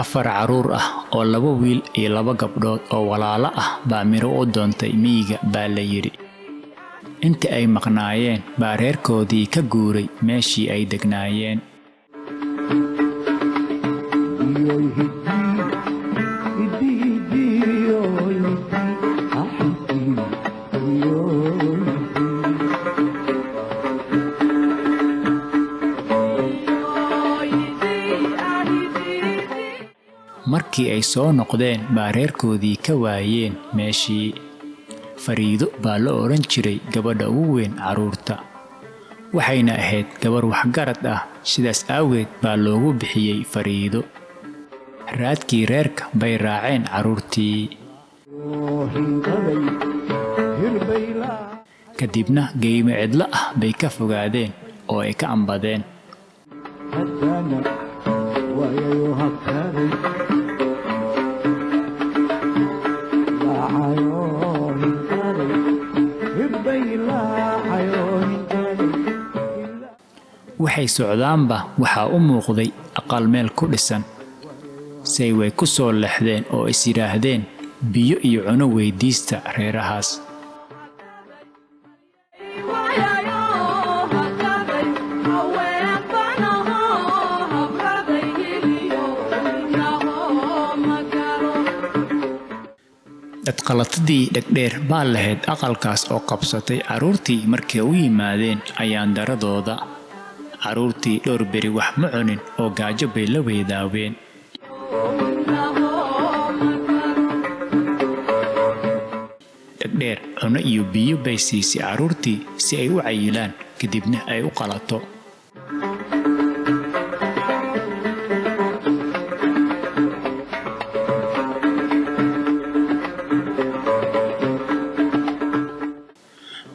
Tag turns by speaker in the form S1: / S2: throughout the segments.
S1: Afar carruur ah oo laba wiil iyo laba gabdhood oo walaalo ah baa miro u doontay miyiga baa la yidhi. Intii ay maqnaayeen baa reerkoodii ka guuray meeshii ay degnaayeen. Markii ay soo noqdeen baa reerkoodii ka waayeen meeshii. Fariido baa la odhan jiray gabadha ugu weyn carruurta. Waxayna ahayd gabar waxgarad ah, sidaas awgeed baa loogu bixiyey Fariido. Raadkii reerka bay raaceen carruurtii. Kadibna geymo cidlo ah bay ka fogaadeen oo ay ka ambadeen. Waxay socdaanba waxaa u muuqday aqal meel ku dhisan. Say way ku soo leexdeen oo is yidhaahdeen biyo iyo cuno weydiista reerahaas. Dadqalatadii dhegdheer baa lahayd aqalkaas oo qabsatay carruurtii markay u yimaadeen ayaan daradooda. Carruurtii dhowr beri wax ma cunin oo gaajo bay la weydaaween. Dhegdheer cuno iyo biyo bay siisay carruurtii si ay u cayilaan kadibna ay u qalato.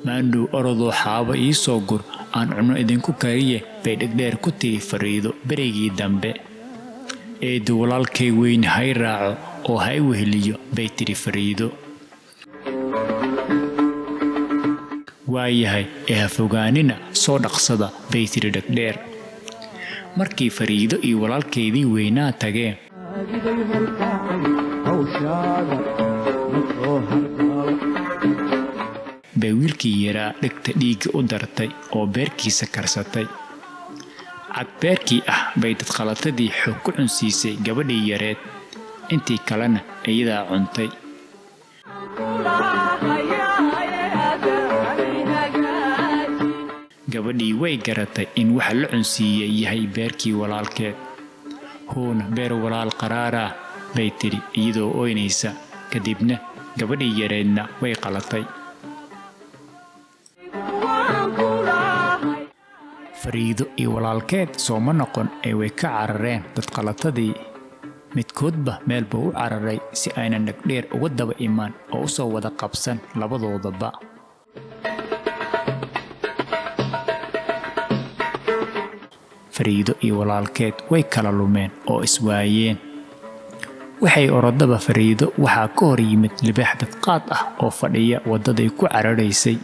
S1: Maandhow orodoo xaabo ii soo gur aan cuno idinku kariye bay dhegdheer ku tiri Fariido berigii dambe. Eedu walaalkay weyn hay raaco oo hay weheliyo bay tiri Fariido. Waayahay ee ha fogaanina soo dhaqsada bay tiri dhegdheer. Markii Fariido iyo walaalkeedii weynaa tageen bay wiilkii yaraa dhegta dhiigga u dartay oo beerkiisa karsatay. Cad beerkii ah bay dadqalatadii xoog ku cunsiisay gabadhii yareed, intii kalena iyadaa cuntay. Gabadhii way garatay in waxa la cunsiiyey yahay beerkii walaalkeed. Huuna beer walaal qaraaraa bay tidhi iyadoo ooynaysa, kadibna gabadhii yareedna way qalatay. Fariido iyo walaalkeed sooma noqon ee way ka carareen dadqalatadii. Midkoodba meel buu u cararay si aynan dhegdheer uga daba imaan oo u soo wada qabsan labadoodaba. Fariido iyo walaalkeed way kala lumeen oo iswaayeen. Waxay orodaba Fariido waxaa ka hor yimid libaax dadqaad ah oo fadhiya waddaday ku cararaysay.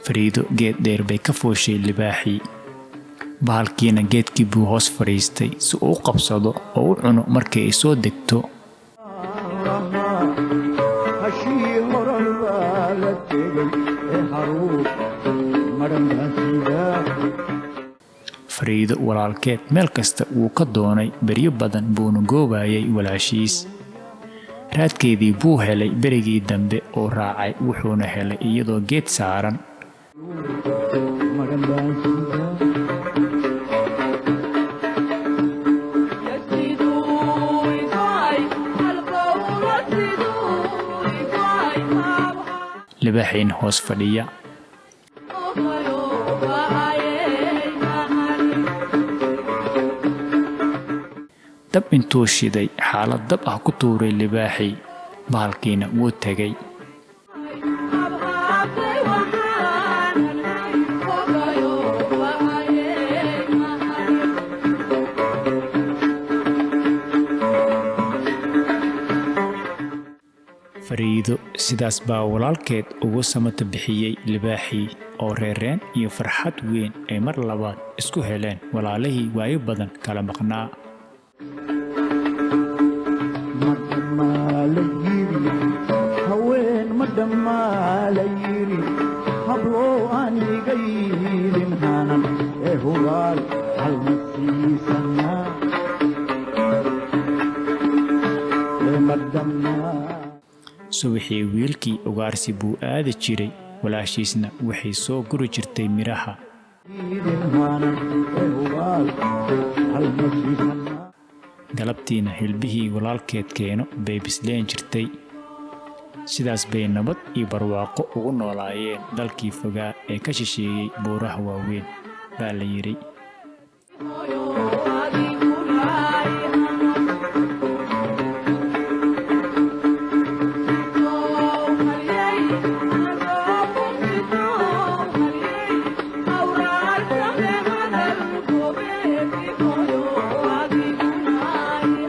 S1: Fariido geed dheer bay ka fooshay libaaxii. Bahalkiina geedkii buu hoos fadhiistay si uu u qabsado oo u cuno markii ay soo degto. Fariido walaalkeed meel kasta wuu ka doonay, beryo badan buuna goobayay walaashiis. Raadkeedii buu helay berigii dambe oo raacay, wuxuuna helay iyadoo geed saaran. Libaaxiina hoos fadhiya. Dab intuu shiday xaalad dab ah ku tuuray libaaxii, bahalkiina wuu tegay. Fariido sidaas baa walaalkeed ugu samata bixiyey libaaxii oo reereen iyo farxad weyn ay mar labaad isku heleen walaalihii waayo badan kala maqnaa.
S2: Ma dhammaa.
S1: Subaxii wiilkii ugaarsi buu aadi jiray, walaashiisna waxay soo guri jirtay midhaha.
S2: Idin haanan ee hubaal hal ma siisanaa.
S1: Galabtiina hilbihii walaalkeed keeno bay bisleen jirtay. Sidaas bay nabad iyo barwaaqo ugu noolaayeen dalkii fogaa ee ka shisheeyey buuraha waaweyn, baa la yidhi.
S3: Adigu.